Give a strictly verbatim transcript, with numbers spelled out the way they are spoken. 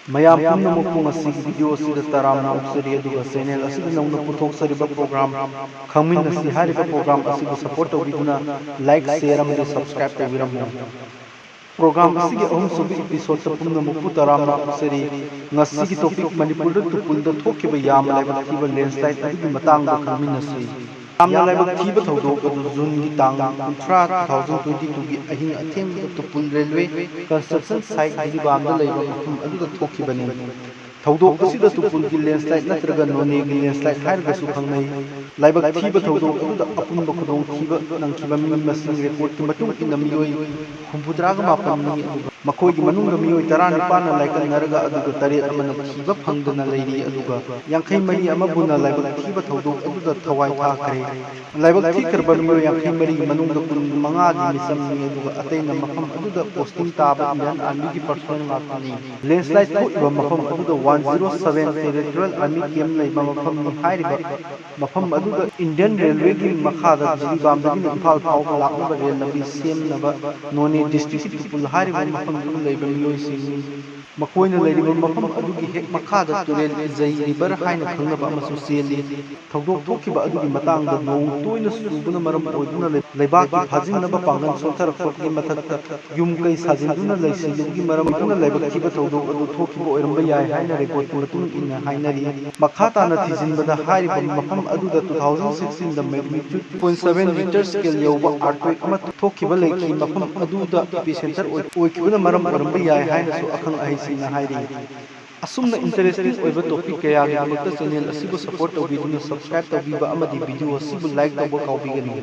ꯃꯌꯥꯝ ꯄꯨꯝꯅꯃꯛꯄꯨ ꯉꯁꯤꯒꯤ video ꯑꯁꯤꯗ ꯇꯔꯥꯝꯅ ꯑꯣꯛꯆꯔꯤ, ꯑꯗꯨꯒ channel ꯑꯁꯤꯗ ꯅꯧꯅ ꯄꯨꯊꯣꯛꯆꯔꯤꯕ program ꯈꯪꯃꯤꯟꯅꯁꯤ ꯍꯥꯏꯔꯤꯕ program ꯑꯁꯤꯕꯨ support ꯇꯧꯕꯤꯗꯨꯅ like, share ꯑꯃꯗꯤ subscribe ꯇꯧꯕꯤꯔꯝꯃꯨ꯫ Program ꯑꯁꯤꯒꯤ ꯑꯍꯨꯝꯁꯨꯕ episode ꯄꯨꯝꯅꯃꯛꯄꯨ ꯇꯔꯥꯝꯅ ꯑꯣꯛꯆꯔꯤ꯫ ꯉꯁꯤꯒꯤ topic ꯃꯅꯤꯄꯨꯔꯗ ꯇꯨꯄꯨꯜꯗ ꯊꯣꯛꯈꯤꯕ ꯌꯥꯝꯅ ꯂꯥꯏꯕꯛ ꯊꯤꯕ landslide ꯑꯗꯨꯒꯤ ꯃꯇꯥꯡꯗ ꯈꯪꯃꯤꯟꯅꯁꯤ꯫ ꯌꯥꯝꯅ ꯂꯥꯏꯕꯛ ꯊꯤꯕ ꯊꯧꯗꯣꯛ ꯑꯗꯨ Juneꯒꯤ ꯇꯥꯡ ꯀꯨꯟꯊ꯭ꯔꯥ, two thousand twenty twoꯒꯤ ꯑꯍꯤꯡ ꯑꯊꯦꯡꯕꯗ ꯇꯨꯄꯨꯜ railway construction site ꯖꯤꯔꯤꯕꯥꯝꯗ ꯂꯩꯕ ꯃꯐꯝ ꯑꯗꯨꯗ ꯊꯣꯛꯈꯤꯕꯅꯤ꯫ ꯊꯧꯗꯣꯛ ꯑꯁꯤꯗ ꯇꯨꯄꯨꯜꯒꯤ landslide ꯅꯠꯇ꯭ꯔꯒ ꯅꯣꯅꯦꯒꯤ landslide ꯍꯥꯏꯔꯒꯁꯨ ꯈꯪꯅꯩ꯫ ꯂꯥꯏꯕꯛ ꯊꯤꯕ ꯊꯧꯗꯣꯛ ꯑꯗꯨꯗ ꯑꯄꯨꯟꯕ ꯈꯨꯗꯣꯡꯊꯤꯕ ꯅꯪꯈꯤꯕ ꯃꯤ ꯃꯁꯤꯡ reportꯀꯤ ꯃꯇꯨꯡ ꯏꯟꯅ ꯃꯤꯑꯣꯏ ꯍꯨꯝꯐꯨꯇꯔꯥꯒ ꯃꯥꯄꯟꯅꯤ, ꯑꯗꯨꯒ ꯃꯈꯣꯏꯒꯤ ꯃꯅꯨꯡꯗ ꯃꯤꯑꯣꯏ ꯇꯔꯥꯅꯤꯄꯥꯟꯅ ꯂꯥꯏꯀꯠꯅꯔꯒ, ꯑꯗꯨꯒ ꯇꯔꯦꯠ ꯑꯃꯅ ꯊꯤꯕ ꯐꯪꯗꯅ ꯂꯩꯔꯤ, ꯑꯗꯨꯒ ꯌꯥꯡꯈꯩ ꯃꯔꯤ ꯑꯃꯕꯨꯅ ꯂꯥꯏꯕꯛ ꯊꯤꯕ ꯊꯧꯗꯣꯛ ꯑꯗꯨꯗ ꯊꯋꯥꯏ ꯊꯥꯈ꯭ꯔꯦ꯫ ꯂꯥꯏꯕꯛ ꯊꯤꯈ꯭ꯔꯕ ꯃꯤꯑꯣꯏ ꯌꯥꯡꯈꯩ ꯃꯔꯤꯒꯤ ꯃꯅꯨꯡꯗ ꯀꯨꯟ ꯃꯉꯥꯗꯤ ꯃꯤꯆꯝꯅꯤ, ꯑꯗꯨꯒ ꯑꯇꯩꯅ ꯃꯐꯝ ꯑꯗꯨꯗ posting ꯇꯥꯕ Indian Armyꯒꯤ personnel ꯉꯥꯛꯇꯅꯤ꯫ Landslide ꯊꯣꯛꯏꯕ ꯃꯐꯝ ꯑꯗꯨꯗ one zero seven Territorial Army Camp ꯂꯩꯕ ꯃꯐꯝꯅꯤ꯫ ꯍꯥꯏꯔꯤꯕ ꯃꯐꯝ ꯑꯗꯨꯗ Indian Railwayꯒꯤ ꯃꯈꯥꯗ ꯖꯤꯔꯤꯕꯥꯝꯗꯒꯤꯅ ꯏꯝꯐꯥꯜ ꯐꯥꯎꯕ ꯂꯥꯛꯅꯕ rail ꯂꯝꯕꯤ ꯁꯦꯝꯅꯕ ꯅꯣꯅꯦ districtꯀꯤ ꯇꯨꯄꯨꯜ ꯍꯥꯏꯔꯤꯕ ꯃꯐꯝꯗꯨꯗ ꯂꯩꯕ ꯃꯤꯑꯣꯏꯁꯤꯡꯅꯤ꯫ ꯃꯈꯣꯏꯅ ꯂꯩꯔꯤꯕ ꯃꯐꯝ ꯑꯗꯨꯒꯤ ꯍꯦꯛ ꯃꯈꯥꯗ ꯇꯨꯔꯦꯜ ꯏꯖꯩ river ꯍꯥꯏꯅ ꯈꯪꯅꯕ ꯑꯃꯁꯨ ꯆꯦꯜꯂꯤ꯫ ꯊꯧꯗꯣꯛ ꯊꯣꯛꯈꯤꯕ ꯑꯗꯨꯒꯤ ꯃꯇꯥꯡꯗ ꯅꯣꯡ ꯇꯣꯏꯅ ꯆꯨꯕꯅ ꯃꯔꯝ ꯑꯣꯏꯗꯨꯅ ꯂꯩ-, ꯂꯩꯕꯥꯛꯀꯤ ꯐꯥꯖꯤꯟꯅꯕ ꯄꯥꯡꯒꯜ ꯁꯣꯟꯊꯔꯛꯄꯒꯤ ꯃꯊꯛꯇ ꯌꯨꯝ ꯀꯩ ꯁꯥꯖꯤꯟꯗꯨꯅ ꯂꯩꯁꯤꯜꯂꯨꯕꯒꯤ ꯃꯔꯝ ꯑꯗꯨꯅ ꯂꯥꯏꯕꯛ ꯊꯤꯕ ꯊꯧꯗꯣꯛ ꯑꯗꯨ ꯊꯣꯛꯈꯤꯕ ꯑꯣꯏꯔꯝꯕ ꯌꯥꯏ ꯍꯥꯏꯅ reportꯀꯤ ꯃꯇꯨꯡ ꯏꯟꯅ ꯍꯥꯏꯅꯔꯤ꯫ ꯃꯈꯥ ꯇꯥꯅ ꯊꯤꯖꯤꯟꯕꯗ ꯍꯥꯏꯔꯤꯕ ꯃꯐꯝ ꯑꯗꯨꯗ two thousand sixteenꯗ magnitude two point seven Richter scale ꯌꯧꯕ earthquake ꯑꯃ ꯊꯣꯛꯈꯤꯕ ꯂꯩꯈꯤ꯫ ꯃꯐꯝ ꯑꯗꯨꯗ epicenter ꯑꯣꯏ-, ꯑꯣꯏꯈꯤꯕꯅ ꯃꯔꯝ ꯑꯣꯏꯔꯝꯕ ꯌꯥꯏ ꯍꯥꯏꯅꯁꯨ ꯑꯈꯪ ꯑꯍꯩꯁꯤꯡꯅ ꯍꯥꯏꯔꯤ꯫ ꯑꯁꯨꯝꯅ interesting ꯑꯣꯏꯕ topic ꯀꯌꯥꯒꯤꯗꯃꯛꯇ channel ꯑꯁꯤꯕꯨ support ꯇꯧꯕꯤꯗꯨꯅ subscribe ꯇꯧꯕꯤꯕ ꯑꯃꯗꯤ video ꯑꯁꯤꯕꯨ like ꯇꯧꯕ ꯀꯥꯎꯕꯤꯒꯅꯨ꯫